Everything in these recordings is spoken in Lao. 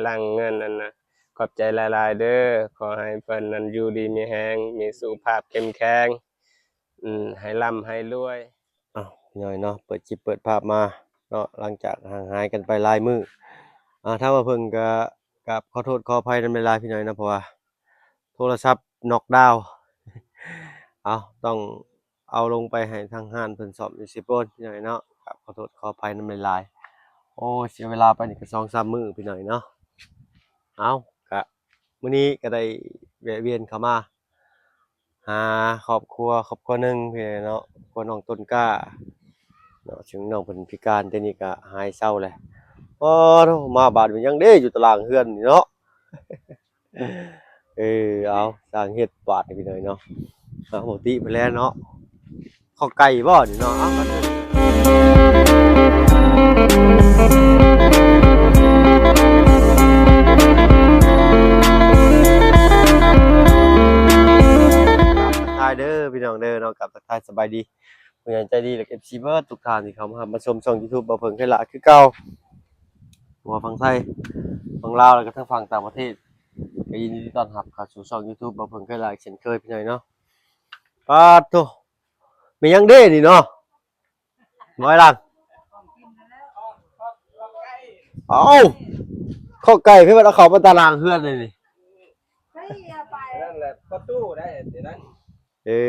ຫຼັງເງິນນັ້ນນະ. ຂອບໃຈຫຼາຍໆເດີ. ຂໍໃຫ້ເພິ່ນນັ້ນຢູ່ດີມີແຮງ, ມີສຸຂະພາບເຂັ້ມແຂງ, ອືມ ໃຫ້ລ່ຳໃຫ້ລວຍ. ອ້າວ ພີ່ນ້ອງເນາະ, ເປີດຄລິບເປີດພາບມາເນາະ, ຫຼັງຈາກຫ່າງຫາຍກັນໄປຫຼາຍມື້. ອ່າ ທາງວ່າເພິ່ນກະ ກະຂໍໂທດຂໍອະໄພນຳຫຼາຍໆ ພີ່ນ້ອງເນາະ, ເພາະວ່າ ໂທລະສັບນັອກດາວ. ເອົາ ຕ້ອງເອົາລົງໄປໃຫ້ທາງຮ້ານເພິ່ນສ້ອມຢູ່ເຊໂປນ ພີ່ນ້ອງເນາະ. ກະຂໍໂທດຂໍອະໄພນຳຫຼາຍໆ. ໂອ້ຍ ເສຍເວລາໄປນີ້ກະສອງສາມມື້ ພີ່ນ້ອງເນາະ. ເອົາ ກະມື້ນີ້ກະໄດ້ແວະວຽນເຂົ້າມາຫາຄອບຄົວ ຄອບຄົວໜຶ່ງ ພີ່ນ້ອງເນາະ, ຄອບຄົວນ້ອງຕົ້ນກ້າເນາະ, ເຊິ່ງນ້ອງເພິ່ນພິການ ແຕ່ນີ້ກະຫາຍເຊົາແລ້ວ. ໂອ້ໂທ ມາບາດມັນຍັງເດ້ ຢູ່ຕາລາງເຮືອນນີ້ເນາະ. ເອີ ເອົາ ຊ່າງເຮັດບາດນີ້ພີ່ນ້ອງເນາະ. ເອົາ ປົກກະຕິໄປແລ້ວເນາະ, ເຂົ້າໄກ່ບໍ່ນີ້ເນາະ. ເອົາ ມາເດີ ທັກທາຍເດີພີ່ນ້ອງເດີເນາະ, ກັບທັກທາຍສະບາຍດີ ຜູ້ໃຫຍ່ໃຈດີ ແລະ ເອັຟຊີ ເບິດທຸກທ່ານທີ່ເຂົ້າມາຮັບມາຊົມຊ່ອງ YouTube ບ່າວເຜິ້ງໄຄລາດຄືເກົ່າ. ບໍ່ວ່າຝັ່ງໄທ ຝັ່ງລາວ ແລະກະທັງຝັ່ງຕ່າງປະເທດ ກະຍິນດີຕ້ອນຮັບເຂົ້າສູ່ຊ່ອງ YouTube ບ່າວເຜິ້ງໄຄລາດເຊັ່ນເຄີຍ ພີ່ນ້ອງເນາະ. ປາດໂທ ແມ່ນຫຍັງເດ້ນີ້ເນາະ ນ້ອຍຫຼັງ. ເອົາ ເຂົ້າໄກ່ ເພິ່ນເອົາເຂົ້າມາຕາລາງເຮືອນເລີຍນີ້. ນັ້ນແຫຼະ ປະຕູໄດ້ ເອີ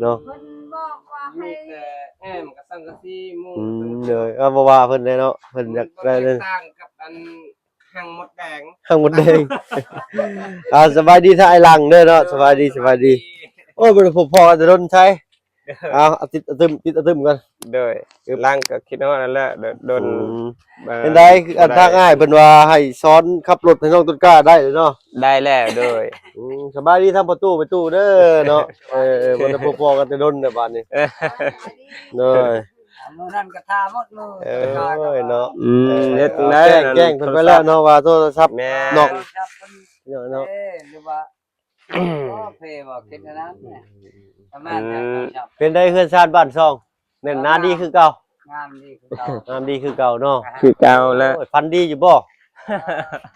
ເນາະ ເພິ່ນບອກວ່າໃຫ້ ມີແຕ່ແອ້ມກັບສັງກະສີມຸງ. ອືມ ໂດຍ ເອົາ ບໍ່ວ່າເພິ່ນແຫຼະເນາະ, ເພິ່ນຢາກໄດ້ເລີຍ ມັນແຕກຕ່າງກັບອັນຮັງມົດແດງ ຮັງມົດແດງ. ອ່າ ສະບາຍດີທາງອ້າຍຫຼັງເດີເນາະ. ສະບາຍດີ ສະບາຍດີ. ໂອ້ ບໍ່ໄດ້ພົບພໍ້ກັນແຕ່ດົນໄຊ. ເອົາ ອາທິດອະຕຶມ ຕິດອະຕຶມກ່ອນ. ໂດຍ ຫຼັງກໍຄິດຮອດນັ້ນແຫຼະ ດົນ. ອືມ ເອີ ເປັນໃດ ອັນທາງອ້າຍເພິ່ນວ່າໃຫ້ສອນຂັບລົດໃຫ້ນ້ອງຕົ້ນກ້າໄດ້ເນາະ? ໄດ້ແລ້ວ ໂດຍ. ອືມ ສະບາຍດີທາງພໍ່ຕູ້ ແມ່ຕູ້ເດີເນາະ. ເອີ ບໍ່ໄດ້ພົບພໍ້ກັນແຕ່ດົນແລ້ວບາດນີ້. ໂດຍ ມື້ນັ້ນກໍຖ້າໝົດມື້. ເອີຍເນາະ. ອືມ ເຮັດຈັ່ງໃດ ແຈ້ງເພິ່ນໄປແລ້ວເນາະ ວ່າໂທລະສັບນອກເນາະ. ເອີ ຫຼືວ່າ ໂອເຄ ບໍ່ຄິດແນວນັ້ນແຫຼະ. ອືມ ປະມານນັ້ນ. ເປັນໃດເຮືອນຊານບ້ານຊ່ອງ ແໜ້ນໜາດີຄືເກົ່າ? ງາມດີຄືເກົ່າ ງາມດີຄືເກົ່າເນາະ. ຄືເກົ່າແລ້ວ. ໂອ້ຍ ຝັນດີຢູ່ບໍ່?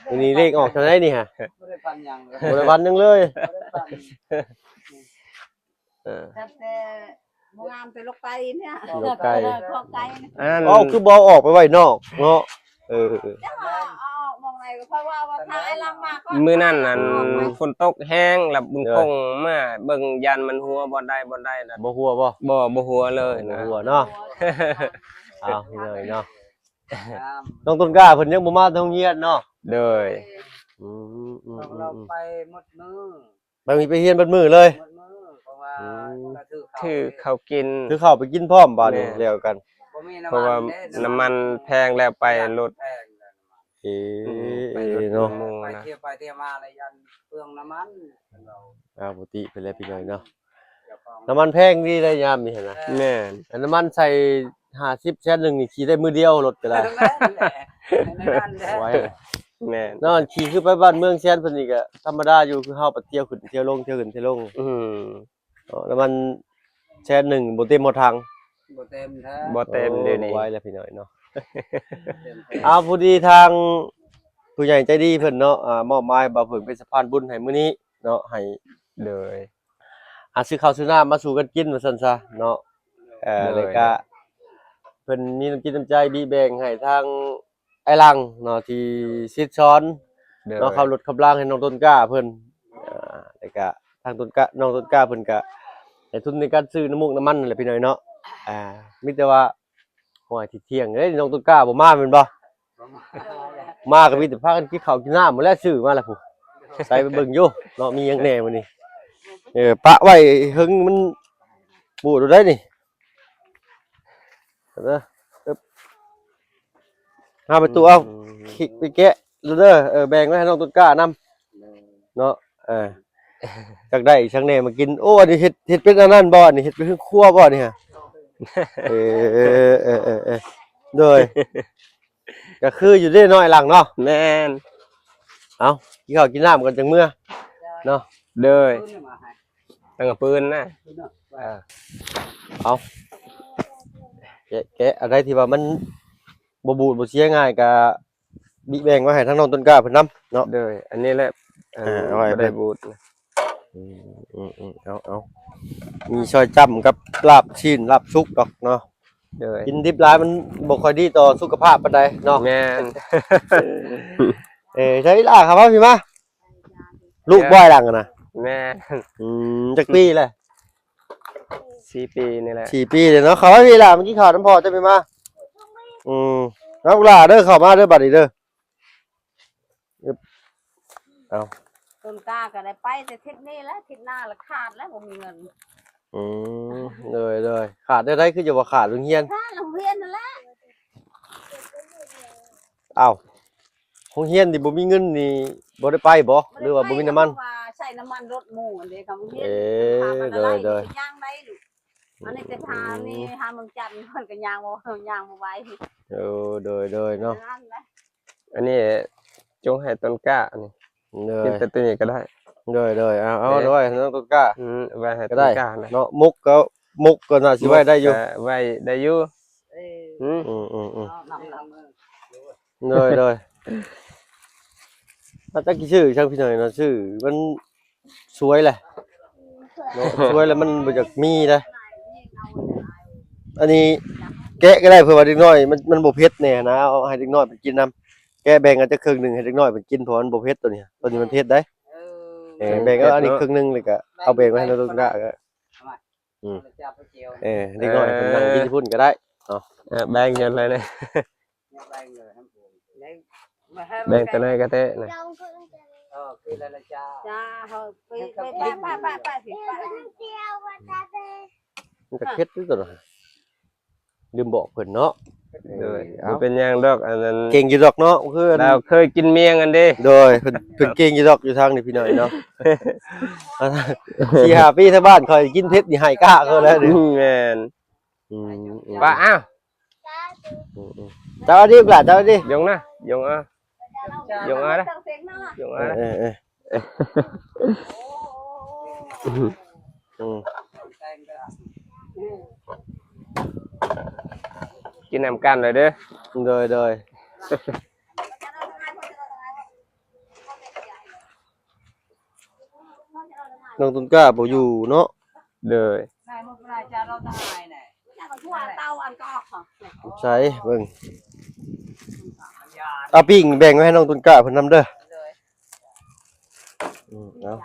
ມື້ນີ້ເລກອອກເທົ່າໃດນີ້ຫະ? ບໍ່ໄດ້ຝັນຫຍັງເລີຍ ບໍ່ໄດ້ຝັນຫຍັງເລີຍ. ບໍ່ໄດ້ຝັນ. ເອີ ຕັ້ງແຕ່ບໍ່ງາມແຕ່ລົກໄກ່ນີ້ ລົກໄກ່ ຂອງໄກ່ນີ້. ອັນນັ້ນ ເອົ້າ ຄືບໍ່ເອົາອອກໄປໄວ້ນອກເນາະ? ເອີ ເຈົ້າວ່າເອົາອອກໝ່ອງໃດ ເພາະວ່າ ວ່າຖ້າອ້າຍຫຼັງມາ ມື້ນັ້ນນັ້ນ ເອົາອອກໄປ ຝົນຕົກແຮງ ແລ້ວບຸນ ໂດຍ ຄົງມາເບິ່ງ ຢ້ານມັນຮົ່ວບ່ອນໃດບ່ອນໃດນະ. ບໍ່ຮົ່ວບໍ່? ບໍ່ ບໍ່ຮົ່ວເລີຍນະ ບໍ່ຮົ່ວເນາະ. ເອົາ ພີ່ນ້ອງເນາະ ນ້ອງຕົ້ນກ້າເພິ່ນຍັງບໍ່ມາແຕ່ໂຮງຮຽນເນາະ. ໂດຍ. ອືມ ອືມ ອືມ ເຮົາໄປໝົດມື້ ບາງທີໄປຮຽນເບິດມື້ເລີຍ ເບິດມື້ ເພາະວ່າ ອືມ ກະຖືເຂົ້າ ຖືເຂົ້າກິນ ຖືເຂົ້າໄປກິນພ້ອມບາດນີ້. ແມ່ນ ແລ້ວກັນ ບໍ່ມີນ້ຳມັນເດ້ ເພາະວ່ານ້ຳມັນແພງແລ້ວ ໄປລົດ ແພງແລ້ວນ້ຳມັນ. ເອີ ອືມ ໄປລົດ ເອີ ເນາະ ໄປທ່ຽວໄປທ່ຽວມາແລ້ວຢ້ານເປືອງນ້ຳມັນ. ເອົາ ປົກກະຕິໄປແລ້ວພີ່ນ້ອງເນາະ. ນ້ຳມັນແພງດີໄດ໋ຍາມນີ້ຫັ້ນນະ. ແມ່ນ ອັນນ້ຳມັນໃສ່ຫ້າສິບ ແສນໜຶ່ງນີ້ ຂີ່ໄດ້ມື້ດຽວລົດກໍໄດ້. ແມ່ນແຫຼະ ແມ່ນແຫຼະ ໄວ. ແມ່ນ ເນາະ ຂີ່ຄືໄປບ້ານເມືອງແຊນເພິ່ນນີ້ກໍທຳມະດາຢູ່ ຄືເຮົາໄປທ່ຽວຂຶ້ນທ່ຽວລົງ ທ່ຽວຂຶ້ນທ່ຽວລົງ. ອືມ ເນາະ ນ້ຳມັນແສນໜຶ່ງບໍ່ເຕັມຮອດຖັງ. ບໍ່ເຕັມແທ້ ບໍ່ເຕັມ. ໂອ້ ດຽວນີ້ ບໍ່ໄຫວແລ້ວພີ່ນ້ອງເນາະ. ເຕັມແທ້. ເອົາ ພໍດີທາງຜູ້ໃຫຍ່ໃຈດີເພິ່ນເນາະ ອ່າ ມອບໝາຍໃຫ້ບ່າວເຜິ້ງເປັນສະພານບຸນໃຫ້ມື້ນີ້ເນາະ ໃຫ້ ໂດຍ ອ່າ ຊື້ເຂົ້າຊື້ນ້ຳມາສູ່ກັນກິນວ່າຊັ້ນຊະເນາະ. ເອີ ໂດຍ ແລ້ວກະເພິ່ນມີນ້ຳຈິດນ້ຳໃຈບີແບ່ງໃຫ້ທາງອ້າຍຫຼັງເນາະ ທີ່ສິດສອນ ໂດຍ ເນາະ ຂັບລົດຂັບລາງໃຫ້ນ້ອງຕົ້ນກ້າເພິ່ນ. ອ່າ ແລ້ວກະທາງຕົ້ນກ້າ ນ້ອງຕົ້ນກ້າເພິ່ນກະໃຫ້ທຶນໃນການຊື້ນ້ຳມູກນ້ຳມັນນັ້ນແຫຼະພີ່ນ້ອງເນາະ. ອ່າ ມີແຕ່ວ່າ ໂອ້ຍ ທີ່ທ່ຽງເດ້ ນ້ອງຕົ້ນກ້າບໍ່ມາແມ່ນບໍ່? ມາກໍມີແຕ່ພາກັນກິນເຂົ້າກິນນ້ຳໝົດແລ້ວ ຊື້ມາແລ້ວພຸ້ນ. ໃສ່ໄປເບິ່ງຢູ່ເນາະ ມີຫຍັງແດ່ມື້ນີ້. ເອີ ປະໄວ້ເຫິງມັນບູດໄດ້ນີ້. ເອີ ຫາປະຕູເອົາ ອືມ ຄລິກໄປແກະເດີ. ເອີ ແບ່ງໄວ້ໃຫ້ນ້ອງຕົ້ນກ້ານຳ ເນາະ. ເອີ ຈັກໄດ້ອີ່ຫຍັງແດ່ມາກິນ. ໂອ້ ອັນນີ້ເຮັດ ເຮັດເປັນອັນນັ້ນບໍ່? ອັນນີ້ເຮັດເປັນເຮືອນຄົວບໍ່ນີ້ຫະ? ເອີ ເອີ ເອີ ເອີ ໂດຍ ກໍຄືຢູ່ເດ້ນ້ອຍຫຼັງເນາະ. ແມ່ນ. ເອົາ ກິນເຂົ້າກິນນ້ຳກ່ອນຈັ່ງເມືອເນາະ. ໂດຍ ຕັ້ງແຕ່ປືນນະ. ເອີ ເອົາ ແກະ ແກະອັນໃດທີ່ວ່າມັນບໍ່ບູດບໍ່ເສຍງ່າຍກໍ ບິແບ່ງໄວ້ໃຫ້ທາງນ້ອງຕົ້ນກ້າເພິ່ນນຳເນາະ. ໂດຍ ອັນນີ້ແຫຼະ ອັນ ອ່າ ເອົາໄວ້ ບໍ່ໄດ້ ເພິ່ນ ບູດນະ. ອືມໆໆ ເອົາໆ ມີຊອຍຈ້ຳກັບລາບຊີ້ນລາບສຸກດອກເນາະ. ໂດຍ ກິນດິບຫຼາຍມັນບໍ່ຄ່ອຍດີຕໍ່ສຸຂະພາບປານໃດເນາະ. ແມ່ນ ເອີ ໃຊ້ອີ່ຫຼ້າເຂົ້າມາ ພີ່ມາ ລູກບໍ່ ຫຼັງຫັ້ນນະ. ແມ່ນ ອືມ ຈັກປີແລ້ວ? ສີ່ປີນີ້ແຫຼະ ສີ່ປີແລ້ວເນາະ. ເຂົ້າມາພີ່ຫຼ້າ ມາກິນເຂົ້ານຳພໍ່ເຈົ້າ ພີ່ມາ. ອືມ ເອົາ ລູກຫຼ້າເດີ ເຂົ້າມາເດີ ບັດນີ້ເດີ. ອຶບ ເອົາ ຕົ້ນກ້າກໍໄດ້ໄປແຕ່ທິດນີ້ແຫຼະ ທິດໜ້າລະຂາດແລ້ວ ບໍ່ມີເງິນ. ອືມ ໂດຍໆ ຂາດແນວໃດ ຄືຈະວ່າຂາດໂຮງຮຽນ? ຂາດໂຮງຮຽນນັ້ນແຫຼະ. ອ້າວ ໂຮງຮຽນນີ້ບໍ່ມີເງິນນີ້ບໍ່ໄດ້ໄປບໍ ຫຼືວ່າບໍ່ມີນ້ຳມັນ? ເພາະວ່າໃຊ້ນ້ຳມັນລົດໝູ່ອັນເດ ກໍໂຮງຮຽນ. ເອີ ໂດຍໆ ຍ່າງໄດ້ລູກ. ອັນນີ້ແຕ່ພານີ້ ອືມ ຫາເມືອງຈັນ ເພິ່ນກໍຍ່າງບໍ່ ຍ່າງບໍ່ໄຫວ. ໂອ້ ໂດຍໆ ເນາະ. ອັນນີ້ຈົ່ງໃຫ້ຕົ້ນກ້ານີ້ ໂດຍ ກິນແຕ່ໂຕນີ້ກໍໄດ້. ໂດຍໆ ເອົາ ເອົາ ເອີ ໄວ້ໃຫ້ນ້ອງຕົ້ນກ້າ. ອືມ ໄວ້ໃຫ້ ກໍໄດ້ ຕົ້ນກ້ານະ ເນາະ. ໝົກກໍ ໝົກກໍໜ້າຊິໄວ້ໄດ້ຢູ່ ໄວ້ໄດ້ຢູ່. ເອີ ອືມ ອືມໆໆ ໂດຍໆ ເຮົາຈັກຊິຊື້ຫຍັງພີ່ນ້ອງເນາະ ຊື້ມັນ ສວຍແຫຼະເນາະ ສວຍແລ້ວມັນບໍ່ຢາກມີເດ້. ອັນນີ້ແກະກໍໄດ້ ເພື່ອວ່າເດັກນ້ອຍມັນ ມັນບໍ່ເຜັດແດ່ນະ ເອົາໃຫ້ເດັກນ້ອຍເພິ່ນກິນນຳ. ແກະແບ່ງເອົາຈັກເຄິ່ງໜຶ່ງໃຫ້ເດັກນ້ອຍເພິ່ນກິນ ເພາະວ່າມັນບໍ່ເຜັດ ໂຕນີ້ ໂຕນີ້ມັນເຜັດໄດ໋. ເອີ ເອີ ແບ່ງເອົາອັນນີ້ເຄິ່ງໜຶ່ງ ແລ້ວກໍເອົາແບ່ງໄວ້ໃຫ້ນ້ອງຕົ້ນກ້າ. ອືມ ເອີ ເດັກນ້ອຍເພິ່ນນັ່ງກິນຢູ່ພຸ້ນກໍໄດ້ເນາະ. ເອີ ແບ່ງກັນເລີຍນະ ແບ່ງໂຕໃດກໍແຕະນະ. ເອີ ຄືລະລະຈ້າ ຈ້າ ເຮົາໄປ ໄປ ໄປ ໄປ ໄປ ມັນກໍເຜັດຢູ່ຕົວເນາະ ລືມບອກເພິ່ນເນາະ. ໂດຍ ເອີ ບໍ່ເປັນຫຍັງດອກ ອັນນັ້ນ ເກັ່ງຢູ່ດອກເນາະ ຄືລາວເຄີຍກິນມຽງຫັ້ນເດ້. ໂດຍ ເພິ່ນ ເພິ່ນເກັ່ງຢູ່ດອກ ຢູ່ທາງນີ້ພີ່ນ້ອງເນາະ. ສີ່ຫ້າປີທາງບ້ານຂ້ອຍກິນເຜັດນີ້ໄຫ້ກ້າເຂົາແລ້ວນີ້. ແມ່ນ ອືມ ວ່າ ອ້າວ ອືມໆ ເຈົ້າດີກວ່າ ເຈົ້າດີ ຢົງນະ ຢົງເອົາ ຢົງເອົານະ ຢົງເອົານະ. ເອີໆ ອືມ ກິນນຳກັນເລີຍເດີ. ໂດຍໆ ນ້ອງຕົ້ນກ້າບໍ່ຢູ່ເນາະ. ໂດຍ ໃສເບິ່ງ ເອົາປີ້ງແບ່ງໄວ້ໃຫ້ນ້ອງຕົ້ນກ້າເພິ່ນນຳເດີ. ອືມ ເອົາ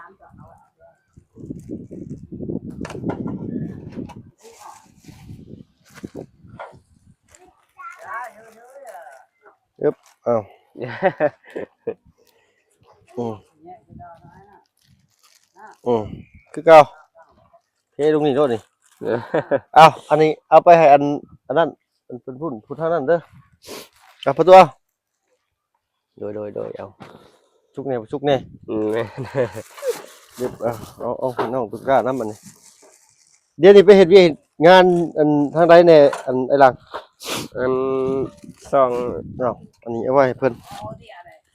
ອຶບ ເອົາ ອືມ ອືມ ຄືເກົ່າ ເທລົງນີ້ໂລດນີ້. ເອົາ ອັນນີ້ເອົາໄປໃຫ້ອັນ ອັນນັ້ນ ອັນເພິ່ນ ພຸ້ນ ຜູ້ທາງນັ້ນເດີ. ເອົາ ປະຕູ ເອົາ ໂດຍ ໂດຍ ໂດຍ ເອົາ ສຸກແດ່ ສຸກແດ່. ອືມ ແມ່ນ ເດີ ເອົາ ເອົາ ເອົາ ນ້ອງຕຸກການຳ ອັນນີ້ ດຽວນີ້ໄປເຮັດວຽກເຮັດງານ ອັນ ທາງໃດແດ່ ອັນ ອ້າຍຫຼັງ? ອັນ ຊ່ອງ ເອົາ ອັນນີ້ເອົາໄວ້ໃຫ້ເພິ່ນ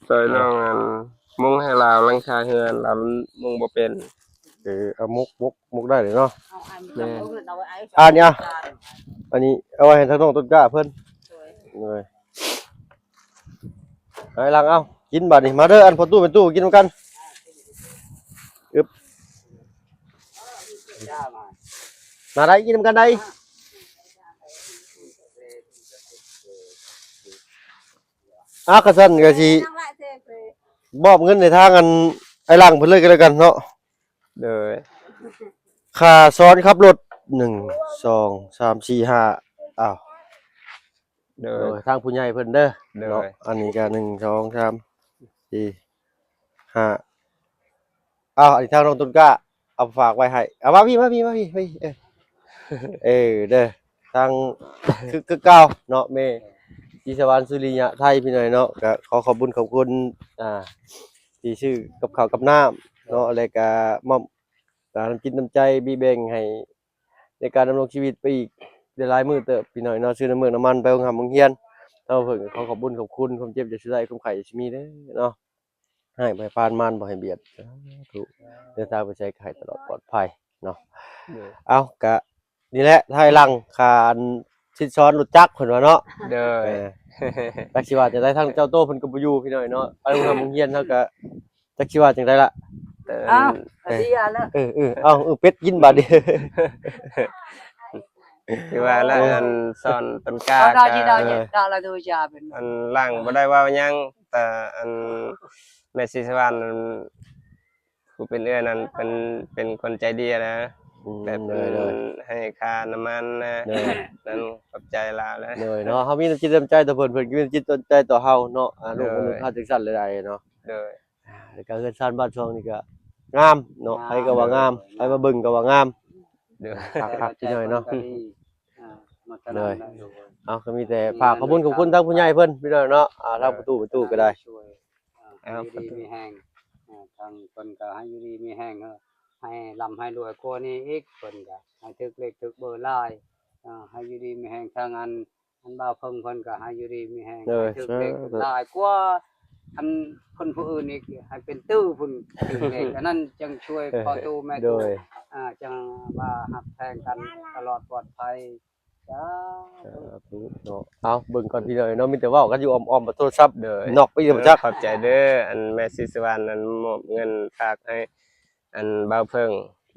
ຊ່ອຍນ້ອງ ອັນ ມຸງໃຫ້ລາວ ຫຼັງຄາເຮືອນລາວ ມຸງບໍ່ເປັນ. ເອີ ເອົາ ມຸກ ມຸກ ມຸກໄດ້ເລີຍເນາະ. ແມ່ນ ອ່າ ນີ້ ອັນນີ້ເອົາໄວ້ໃຫ້ທາງນ້ອງຕົ້ນກ້າເພິ່ນ. ໂດຍ ເອົາ ອ້າຍຫຼັງ ເອົາ ກິນບາດນີ້ ມາເດີ ອັນພໍ່ຕູ້ແມ່ຕູ້ ກິນນຳກັນ. ອຶບ ມາໄດ້ ກິນນຳກັນໄດ້. ອ່າ ຄັນຊັ້ນກໍຊິມອບເງິນໃຫ້ທາງ ອັນ ອ້າຍຫຼັງເພິ່ນເລີຍກໍແລ້ວກັນເນາະ. ໂດຍ ຄ່າສອນຂັບລົດ ໜຶ່ງ ສອງ ສາມ ສີ່ ຫ້າ ອ້າວ ໂດຍ ໂດຍ ທາງຜູ້ໃຫຍ່ເພິ່ນເດີ ໂດຍ ເນາະ. ອັນນີ້ກໍ ໜຶ່ງ ສອງ ສາມ ສີ່ ຫ້າ ອ້າວ ອັນນີ້ທາງນ້ອງຕົ້ນກ້າເອົາຝາກໄວ້ໃຫ້. ເອົາ ມາພີ້ ມາພີ້ ມາພີ້ ມາພີ້ ເອີ ເອີເດີ ທາງ ຄື ຄືເກົ່າເນາະ ແມ່ສີສະຫວານ ສຸລິຍະໄທ ພີ່ນ້ອງເນາະ. ກໍຂໍຂອບບຸນຂອບຄຸນ ອ່າ ທີ່ຊື້ກັບເຂົ້າກັບນ້ຳເນາະ ແລະກະມອບ ອ່າ ນ້ຳຈິດນ້ຳໃຈ ບີແບ່ງໃຫ້ໃນການດຳລົງຊີວິດໄປອີກຫຼາຍໆມື້ເຕີບ ພີ່ນ້ອງເນາະ. ຊື້ນ້ຳເມືອກນ້ຳມັນໄປໂຮງຮ່ຳໂຮງຮຽນ ເຮົາເພິ່ນກໍຂໍຂອບບຸນຂອບຄຸນ. ຄວາມເຈັບຢ່າສູ່ໄດ້ ຄວາມໄຂ້ຢ່າສູ່ມີເດີເນາະ. ໃຫ້ໄພຜ່ານມານບໍ່ໃຫ້ບຽດ ສາທຸ. ເດີນທາງໄປໃສກໍໃຫ້ຕະຫຼອດປອດໄພເນາະ. ເອົາ ກະນີ້ແຫຼະ ທ້າຍຫຼັງ ຄ່າອັນ ສິດສອນລົດຈັກເພິ່ນວ່າເນາະ. ໂດຍ ເອີ ຈັກຊິວ່າຈັ່ງໃດ ທາງເຈົ້າໂຕເພິ່ນກໍບໍ່ຢູ່ພີ່ນ້ອງເນາະ ໄປໂຮງຮຽນໂຮງຮຽນເຮົາກໍຈັກຊິວ່າຈັ່ງໃດລະ. ເອີ ອ້າວ ເອີ ເສຍແລ້ວ ເອີ ເອີ ເອົາ ເອີ ເປັດກິນບາດນີ້ ຄືວ່າລະ ເອີ ອັນສອນຕົ້ນກ້າ ເອົາ ກໍ ເອົາລະ ໂດຍຈາເປັນ ອັນລ່າງບໍ່ໄດ້ເວົ້າຫຍັງ ແຕ່ອັນແມ່ສີສະຫວານ ຜູ້ເປັນເອື້ອຍນັ້ນເພິ່ນເປັນຄົນໃຈດີນະ ອືມ ແບບເພິ່ນ ໂດຍ ໂດຍ ໃຫ້ຄ່ານ້ຳມັນນະ ໂດຍ ນັ້ນຂອບໃຈຫຼາຍແຫຼະ. ໂດຍເນາະ ເຮົາມີນ້ຳຈິດນ້ຳໃຈຕໍ່ເພິ່ນ ເພິ່ນກໍມີນ້ຳຈິດນ້ຳໃຈຕໍ່ເຮົາເນາະ. ອາ ໂດຍ ລູກມະນຸດເຮົາຈັ່ງຊັ້ນຫຼະໄດ໋ເນາະ. ໂດຍ ອາ ແລ້ວກໍເຮືອນຊານບ້ານຊ່ອງນີ້ກໍງາມເນາະ ງາມ ໃຜກໍວ່າງາມ ໂດຍ ໃຜມາເບິ່ງກໍວ່າງາມ. ໂດຍ ຄັກໆ ພີ່ນ້ອງເນາະ. ອາ ໂດຍ ໂດຍ ເອົາ ກໍມີແຕ່ຝາກຂອບຄຸນ ຂອບຄຸນທາງຜູ້ໃຫຍ່ເພິ່ນພີ່ນ້ອງເນາະ. ອາ ທາງປະຕູ ປະຕູກໍໄດ້ ອ່າ ໃຫ້ຢູ່ດີມີແຮງ ອ່າ ທາງເພິ່ນກໍໃຫ້ຢູ່ດີມີແຮງ ໃຫ້ລ່ຳໃຫ້ລວຍກວ່ານີ້ອີກ ເພິ່ນກໍໃຫ້ຖືກເລກຖືກເບີຫຼາຍ ອ່າ ໃຫ້ຢູ່ດີມີແຮງ ທາງອັນ ອັນບ່າວເພິ່ງເພິ່ນກໍໃຫ້ຢູ່ດີມີແຮງ ໂດຍ ໃຫ້ຖືກເລກຫຼາຍກວ່າອັນຄົນຜູ້ອື່ນອີກ ໃຫ້ເປັນຕື້ພຸ້ນ ຖືກເລກ ອັນນັ້ນຈັ່ງຊ່ວຍພໍ່ຕູ້ແມ່ຕູ້ ໂດຍ ອ່າ ຈັ່ງວ່າຮັກແພງກັນຕະຫຼອດປອດໄພ. ສາທຸ ສາທຸເນາະ. ເອົາ ເບິ່ງກ່ອນພີ່ນ້ອງເນາະ ມີແຕ່ເວົ້າກັນຢູ່ອ້ອມໆ ໂທລະສັບ ໂດຍ ນອກໄປຢູ່ ເອີ ຈັກ. ຂອບໃຈເດີ ອັນແມ່ສີສະຫວານ ອັນມອບເງິນຝາກໃຫ້ ອັນບ່າວເພິ່ງ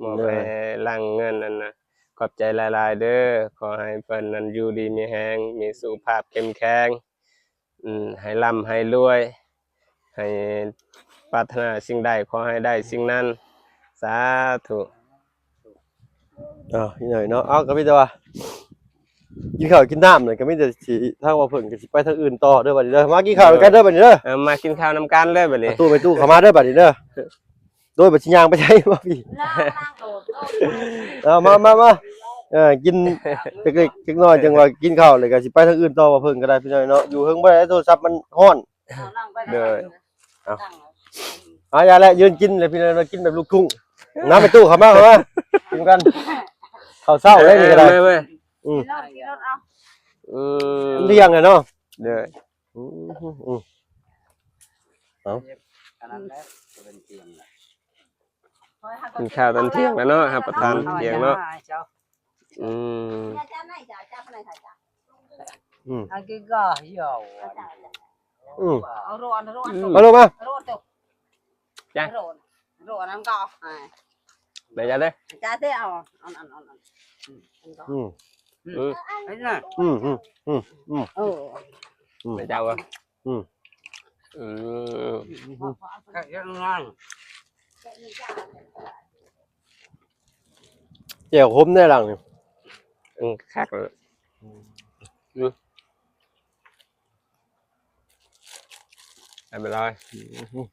ມອບໃຫ້ ໂດຍ ຫຼັງເງິນ ອັນນະ ຂອບໃຈຫຼາຍໆເດີ ຂໍໃຫ້ເພິ່ນນັ້ນຢູ່ດີມີແຮງ ມີສຸຂະພາບເຂັ້ມແຂງ ອືມ ໃຫ້ລ່ຳໃຫ້ລວຍ ໃຫ້ປາດຖະໜາສິ່ງໃດຂໍໃຫ້ໄດ້ສິ່ງນັ້ນ ສາທຸ. ເອົາ ອີກໜ້ອຍເນາະ ເອົາ ກໍມີແຕ່ວ່າກິນເຂົ້າກິນນ້ຳແລ້ວ ກໍມີແຕ່ຊິ ທາງວ່າເພິ່ນກໍຊິໄປທາງອື່ນຕໍ່ເດີບັດນີ້ເດີ ມາກິນເຂົ້ານຳກັນເດີບັດນີ້ເດີ. ເອີ ມາກິນເຂົ້ານຳກັນເດີບັດນີ້ ປະຕູ ປະຕູເຂົ້າມາເດີບັດນີ້ເດີ. ໂດຍ ບັດຊິຍ່າງໄປໃສມາພີ່ ເອົາ ມາ ມາ ມາ ເອີ ກິນເລັກໆ ນ້ອຍໆ ຈັ່ງວ່າກິນເຂົ້າແລ້ວກໍຊິໄປທາງອື່ນຕໍ່ ວ່າເພິ່ນກໍໄດ້ພີ່ນ້ອງເນາະ ຢູ່ເທິງບໍ່ໄດ້ ໂທລະສັບມັນຮ້ອນ. ໂດຍ ເອົາ ເອົາ ຢ່າແຫຼະ ຢືນກິນແຫຼະພີ່ນ້ອງເນາະ ກິນແບບລູກທຸ່ງ. ມາແມ່ຕູ້ ເຂົ້າມາ ເຂົ້າມາ ກິນກັນ ເຂົ້າເຊົ້າເດ້ນີ້ກໍໄດ້ ເອີ ມາ ມາ ອືມ ກິນລົດ ກິນລົດເອົາ ອືມ ມັນທ່ຽງແລ້ວເນາະ. ໂດຍ ອືມ ອືມ ເອົາ ອັນນັ້ນແຫຼະ ເປັນທ່ຽງແລ້ວ ກິນຂ້າວຕອນທ່ຽງແລ້ວເນາະ ຮັບປະທານທ່ຽງເນາະ. ອືມ ອືມ ອັນກິນກໍເຫື່ອ ອືມ ເອົາໂລດ ເອົາໂລດ ເອົາໂລດມາ ເອົາໂລດ ຈ້ະ ໂລດ ໂລດອັນນັ້ນກໍ ໄດ້ຈ້ະເດ້ ຈ້ະເດ້ ເອົາ ອັນ ອັນ ອັນ ອືມ ອືມ ອືມ ອືມ ອືມ ເອີ ອືມ ໄດ້ຈ້ະວະ ອືມ ອືມ ຄັກຈັ່ງງາມ ແຈ່ວຂົມແດ່ຫຼັງນີ້ ອືມ ຄັກເລີຍ ອືມ ໄດ້ເວລາ ອືມ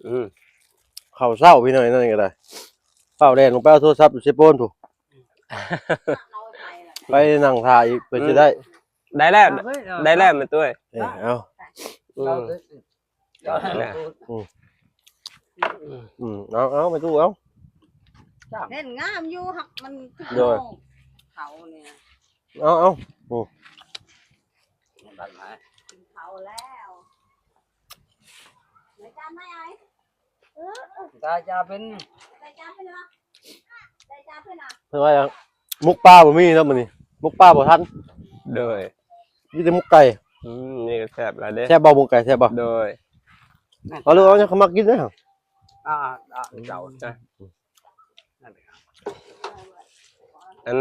ອືມ ເຂົ້າເຊົ້າພີ່ນ້ອງ ນັ້ນກໍໄດ້ ຟ້າວແລ່ນລົງໄປເອົາໂທລະສັບຢູ່ເຊໂປນພຸ້ນ ໄປນັ່ງຖ້າອີກ ເພື່ອຊິໄດ້ ໄດ້ແລ້ວ ໄດ້ແລ້ວແມ່ຕຸ້ຍ ເອີ ເອົາ ອືມ ອືມ ອືມ ເອົາ ເອົາ ແມ່ຕູ້ ເອົາ ເຫັນງາມຢູ່ ຮັກມັນ ໂດຍ ເຂົານີ້ ເອົາ ເອົາ ໂອ້ ກິນເຂົ້າແລ້ວ ໄດ້ຈານໄໝ ອ້າຍ? ຕາຈາເປັນ ໄດ້ຈານເປັນຫວາ? ໄດ້ຈານເປັນຫວາ? ເພິ່ນວ່າໝົກປາບໍ່ມີເນາະມື້ນີ້ ໝົກປາບໍ່ທັນ ໂດຍ ມີແຕ່ໝົກໄກ່ ອືມ ນີ້ກໍແຊບຫຼາຍເດ້ ແຊບບໍ່ ໝົກໄກ່ແຊບບໍ່? ໂດຍ ເອົາເລີຍ ເອົາຫຍັງເຂົາມັກກິນເດ້ ອ່າ ອ່າ ເຈົ້າ ອັນ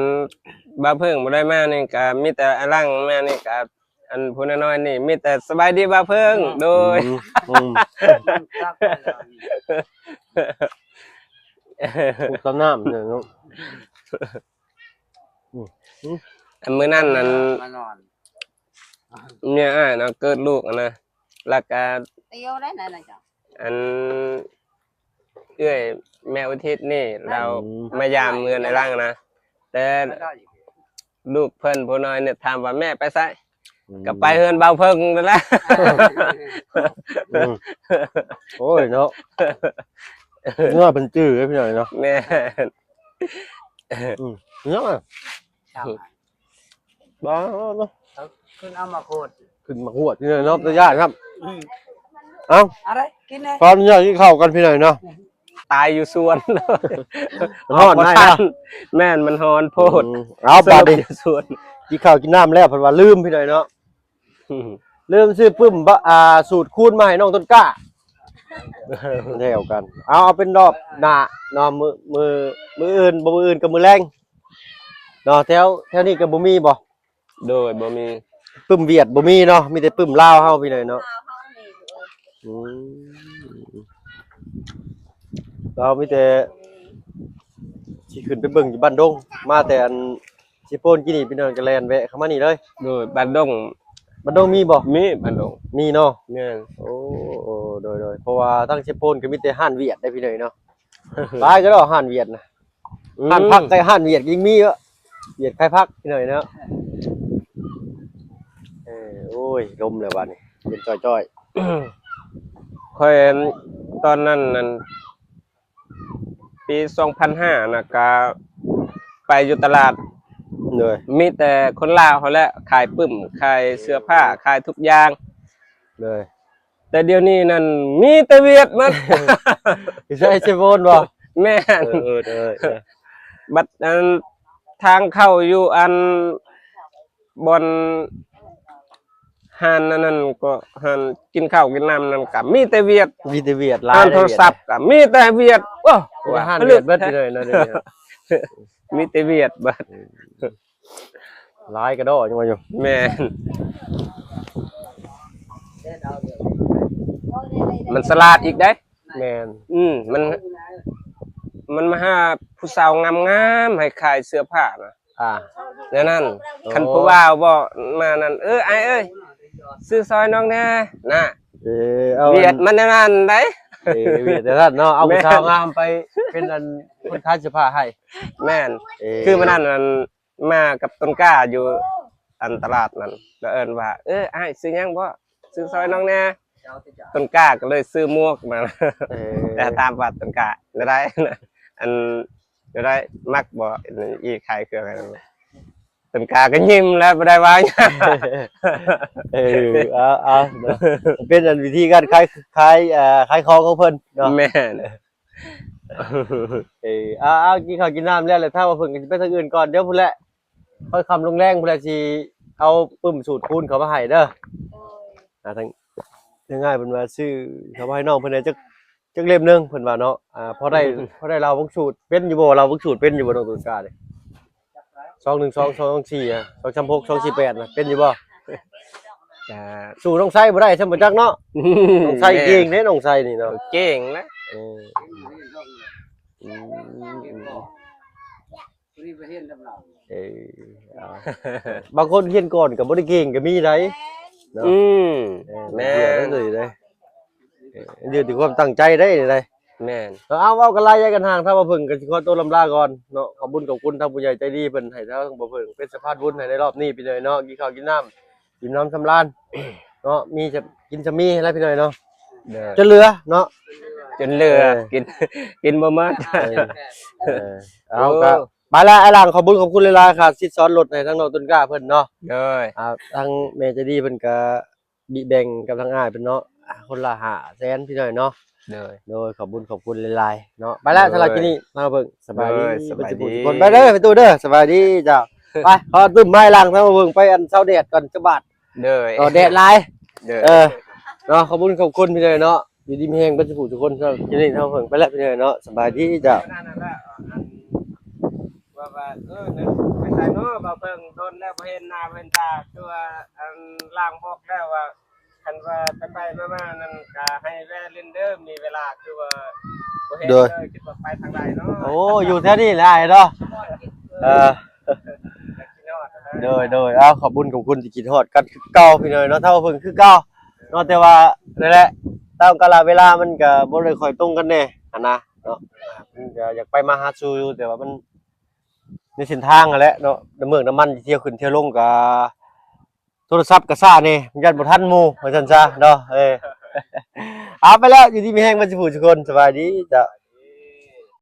ບ່າວເພິ່ງບໍ່ໄດ້ມານີ້ກະມີແຕ່ອາຫຼັງມານີ້ກະ ອັນຜູ້ນ້ອຍໆນີ້ມີແຕ່ສະບາຍດີບ່າວເພິ່ງ ອືມ ໂດຍ ອືມ ອືມ ອຸກຕານ້ຳເນາະ ອືມ ອືມ ອັນມື້ນັ້ນນັ້ນ ມານອນ ເມຍອ້າຍເນາະ ເກີດລູກຫັ້ນນະ ແລ້ວກະ ຕຽວໄດ້ນັ້ນນະເຈົ້າ ອັນເອື້ອຍແມ່ອຸທິດນີ້ ລາວ ອືມ ມາຢາມເຮືອນອ້າຍຫຼັງນະ ແຕ່ລູກເພິ່ນຜູ້ນ້ອຍນີ້ຖາມວ່າແມ່ໄປໃສ? ອືມ ກໍໄປເຮືອນບ່າວເພິ່ງນັ້ນແຫຼະ ອືມ ໂອ້ຍເນາະ ເມື່ອເພິ່ນຈື່ເດ້ພີ່ນ້ອງເນາະ ແມ່ນ ອືມ ເນາະ ບໍ່ເນາະ ຂຶ້ນເອົາມາໂຄດ ຂຶ້ນມາໂຄດເນາະ ຕາຢ້ານຄັບ ອືມ ເອົ້າ ອະໄລ ກິນແດ່ ຂໍອະນຸຍາດກິນເຂົ້າກ່ອນພີ່ນ້ອງເນາະ ອືມ ຕາຍຢູ່ສວນ. ມັນຮ້ອນ ອອກບໍ່ ນາຍ ທັນ ເນາະ. ແມ່ນ ມັນຮ້ອນໂພດ. ອືມ ເອົາ ສະຫຼຸບ ບາດນີ້ ຢູ່ສວນ ກິນເຂົ້າກິນນ້ຳແລ້ວ ເພິ່ນວ່າລືມພີ່ນ້ອງເນາະ ລືມຊື້ປຶ້ມບະ ອ່າ ສູດຄູນມາໃຫ້ນ້ອງຕົ້ນກ້າ ແລ້ວກັນ. ເອົາ ເອົາເປັນຮອບໜ້າເນາະ ມື້ ມື້ ມື້ອື່ນ ບໍ່ ມື້ອື່ນກໍມື້ແລງເນາະ. ແຖວ ແຖວນີ້ກໍບໍ່ມີບໍ່? ໂດຍ ບໍ່ມີ ປຶ້ມຫວຽດບໍ່ມີເນາະ ມີແຕ່ປຶ້ມລາວເຮົາພີ່ນ້ອງເນາະ. ອືມ ລາວມີແຕ່ຊິຂຶ້ນໄປເບິ່ງຢູ່ບ້ານດົງ ມາແຕ່ອັນເຊໂປນກີ້ນີ້ ພີ່ນ້ອງກໍແລ່ນແວະເຂົ້າມານີ້ເລີຍ. ໂດຍ ບ້ານດົງ ບ້ານດົງມີບໍ່? ມີ ບ້ານດົງ ມີເນາະ. ແມ່ນ ໂອ້ ໂອ້ ໂດຍ ໂດຍ ເພາະວ່າທາງເຊໂປນກໍມີແຕ່ຮ້ານຫວຽດເດ້ພີ່ນ້ອງເນາະ ຫຼາຍກະດອກຮ້ານຫວຽດນະ. ອືມ ຮ້ານຜັກ ແຕ່ຮ້ານຫວຽດກໍຍັງມີເນາະ ຫວຽດຂາຍຜັກພີ່ນ້ອງເນາະ. ເອີ ໂອ້ຍ ລົມແລ້ວບາດນີ້ ເຢັນຈ້ອຍໆ. ຂ້ອຍ ຕອນນັ້ນນັ້ນ ປີສອງພັນຫ້ານະ ກະໄປຢູ່ຕະຫຼາດ ໂດຍ ມີແຕ່ຄົນລາວຫັ້ນແຫຼະ ຂາຍປຶ້ມ ຂາຍເສື້ອຜ້າ ຂາຍທຸກຢ່າງ ໂດຍ. ແຕ່ດຽວນີ້ນັ້ນມີແຕ່ຫວຽດໝົດ ຢູ່ໃສ ເຊໂປນບໍ່? ແມ່ນ ເອີ ເອີ ເອີ ເອີ ບັດອັນທາງເຂົ້າຢູ່ອັນບ່ອນຮ້ານອັນນັ້ນກໍ ຮ້ານກິນເຂົ້າກິນນ້ຳນັ້ນກໍມີແຕ່ຫວຽດ ມີແຕ່ຫວຽດຫຼາຍ ຮ້ານໂທລະສັບກໍມີແຕ່ຫວຽດ. ໂອ້ ມີແຕ່ຮ້ານຫວຽດເບິດເລີຍເນາະ ດຽວນີ້ ມີແຕ່ຫວຽດເບິດ. ອືມ ຫຼາຍກະດອກຍັງວ່າຢູ່. ແມ່ນ ມັນສະຫຼາດອີກເດ້. ແມ່ນ ອືມ ມັນ ມັນມາຫາຜູ້ສາວງາມໆ ໃຫ້ຂາຍເສື້ອຜ້ານະ. ອ່າ ແນວນັ້ນ. ໂອ້ ຄັນຜູ້ບ່າວບໍ່ມານັ້ນ ເອີ ອ້າຍເອີຍ ຊື້ຊອຍນ້ອງແດ່ນະ. ເອີ ເອົາ ຫວຽດມັນແນວນັ້ນໃດ໋. ເອີ ຫວຽດແນວນັ້ນເນາະ ເອົາ ແມ່ນ ຜູ້ສາວງາມໄປເປັນອັນຄົນຂາຍເສື້ອຜ້າໃຫ້. ແມ່ນ ເອີ ຄືມື້ນັ້ນອັນ ມາກັບຕົ້ນກ້າຢູ່ອັນຕະຫຼາດນັ້ນ ແລ້ວເອີ້ນວ່າ ເອີ ອ້າຍ ຊື້ຫຍັງບໍ່? ຊື້ຊອຍນ້ອງແດ່. ຕົ້ນກ້າກໍເລີຍຊື້ໝວກມາ. ເອີ ແຕ່ຖາມວ່າຕົ້ນກ້າແນວໃດ ອັນ ແນວໃດ ມັກບໍ່ ອີຂາຍເຄື່ອງ? ຕົ້ນກ້າກໍຍິ້ມແລ້ວ ບໍ່ໄດ້ເວົ້າຫຍັງ. ເອີ ເອົາ ເອົາເນາະ ເປັນອັນວິທີການຂາຍ ຂາຍ ເອີ ຂາຍຂອງຂອງເພິ່ນເນາະ. ແມ່ນ. ເອີ ເອົາ ເອົາ ກິນເຂົ້າກິນນ້ຳແລ້ວ ແລ້ວຖ້າວ່າເພິ່ນກໍຊິໄປທາງອື່ນກ່ອນ ດຽວພຸ້ນແຫຼະ ຄ່ອຍຄ່ຳລົງແລງພຸ້ນແຫຼະ ຊິເອົາປຶ້ມສູດຄູນເຂົ້າມາໃຫ້ເດີ. ໂດຍ ອ່າ ທາງ ທາງອ້າຍເພິ່ນວ່າຊື້ເຂົ້າມາໃຫ້ນ້ອງເພິ່ນແດ່ ຈັກ ຈັກເຫຼັ້ມໜຶ່ງ ເພິ່ນວ່າເນາະ. ອ່າ ພໍໄດ້ ພໍໄດ້ເລົ່າບັກສູດ ເປັນຢູ່ບໍ່ ເລົ່າບັກສູດເປັນຢູ່ບໍ່ ນ້ອງຕົ້ນກ້ານີ້? ສອງໜຶ່ງສອງ ສອງສອງສີ່ ສອງສາມຫົກ ສອງສີ່ແປດນະ ເປັນຢູ່ບໍ່? ກະ ສູ້ນ້ອງໄຊບໍ່ໄດ້ຊ້ຳບໍ່ຈັກເນາະ. ນ້ອງໄຊເກັ່ງເດ້ ນ້ອງໄຊນີ້ເນາະ ເກັ່ງນະ. ເອີ ອືມ ເອີ ເອົາ ບາງຄົນຮຽນກ່ອນກໍບໍ່ໄດ້ເກັ່ງກໍມີໄດ໋ເນາະ. ອືມ ເອີ ແມ່ນ ເອີ ຢູ່ທີ່ຄວາມຕັ້ງໃຈໄດ໋ ໄດ໋. ແມ່ນ ເອີ ເອົາ ເວົ້າກັນຫຼາຍໃຫຍ່ກັນຫ່າງ ທາງບ່າວເຜິ້ງກໍຊິຂໍຕົວລຳລາກ່ອນເນາະ. ຂອບບຸນຂອບຄຸນທາງຜູ້ໃຫຍ່ໃຈດີເພິ່ນໃຫ້ທາງບ່າວເຜິ້ງເປັນສະພານບຸນໃຫ້ໃນຮອບນີ້ພີ່ນ້ອງເນາະ. ກິນເຂົ້າກິນນ້ຳ ອີ່ມໜຳສຳລານເນາະ ມີຈະກິນຈະມີແລ້ວພີ່ນ້ອງເນາະ. ໂດຍ ຈົນເຫຼືອເນາະ ຈົນເຫຼືອ ເອີ ກິນ ກິນບໍ່ໝົດ. ເອີ ເອີ ເອົາ ໂອ້ ກໍໄປລະ ອ້າຍຫຼັງ ຂອບບຸນຂອບຄຸນຫຼາຍໆ ຄ່າຊິດຊ້ອນລົດໃຫ້ທາງນ້ອງຕົ້ນກ້າເພິ່ນເນາະ. ໂດຍ ອ່າ ທາງແມ່ໃຈດີເພິ່ນກໍ ບິແບ່ງກັບທາງອ້າຍເພິ່ນເນາະ ອ່າ ຄົນລະຫ້າແສນພີ່ນ້ອງເນາະ. ໂດຍ ໂດຍ ຂອບບຸນຂອບຄຸນຫຼາຍໆເນາະ. ໄປແລ້ວ ໂດຍ ສຳລັບຄລິບນີ້ ມາເບິ່ງ ສະບາຍດີ ໂດຍ ສະບາຍດີ ເບິດທຸກຜູ້ທຸກຄົນ. ໄປເດີ ໄປຕູ້ເດີ ສະບາຍດີເຈົ້າ. ໄປ ຂໍຕື່ມໄມ້ຫຼັງ ມາເບິ່ງ ໄປອັນເຊົາແດດກ່ອນ ຈະບາດ. ໂດຍ ກໍແດດຫຼາຍ. ໂດຍ ເອີ ເນາະ ຂອບຄຸນຂອບຄຸນພີ່ນ້ອງເນາະ ຢູ່ດີມີແຮງເບິດທຸກຜູ້ທຸກຄົນ. ສຳລັບຄລິບນີ້ ເຮົາເບິ່ງໄປແລ້ວພີ່ນ້ອງເນາະ ສະບາຍດີເຈົ້າ. ວ່າ ວ່າ ເອີ ໄປໃສເນາະ ບ່າວເຜິ້ງ ດົນແລ້ວບໍ່ເຫັນໜ້າເຫັນຕາ ຄືວ່າ ອັນ ລ່າງບອກແລ້ວວ່າ ຄັນວ່າໄປໆມາໆນັ້ນ ກະໃຫ້ແວ່ຫຼິ້ນເດີ ມີເວລາ ຄືວ່າບໍ່ເຫັນ ໂດຍ ເລີຍ ຄິດວ່າໄປທາງໃດເນາະ. ໂອ້ ຢູ່ແຖວນີ້ແຫຼະອ້າຍເນາະ. ເອີ ໂດຍ ໂດຍ ເອົາ ຂອບບຸນຂອບຄຸນທີ່ຄິດຮອດກັນຄືເກົ່າພີ່ນ້ອງເນາະ ເຖົ້າເພິ່ນຄືເກົ່າເນາະ. ແຕ່ວ່ານັ້ນແຫຼະ ຕາມກາລະເວລາມັນກະບໍ່ໄດ້ຄ່ອຍຕົງກັນແດ່ຫັ້ນນະເນາະ. ມັນກະຢາກໄປມາຫາສູ່ຢູ່ ແຕ່ວ່າມັນ ໃນເສັ້ນທາງຫັ້ນແຫຼະເນາະ ນ້ຳເມືອກນ້ຳມັນທີ່ທ່ຽວຂຶ້ນທ່ຽວລົງກະ ໂທລະສັບກະຊ້າແດ່ ຢ້ານບໍ່ທັນໝູ່ ວ່າຊັ້ນຊະເນາະ. ເອີ ເອົາ ໄປແລ້ວ ຢູ່ດີມີແຮງເບິດທຸກຜູ້ທຸກຄົນ ສະບາຍດີເຈົ້າ.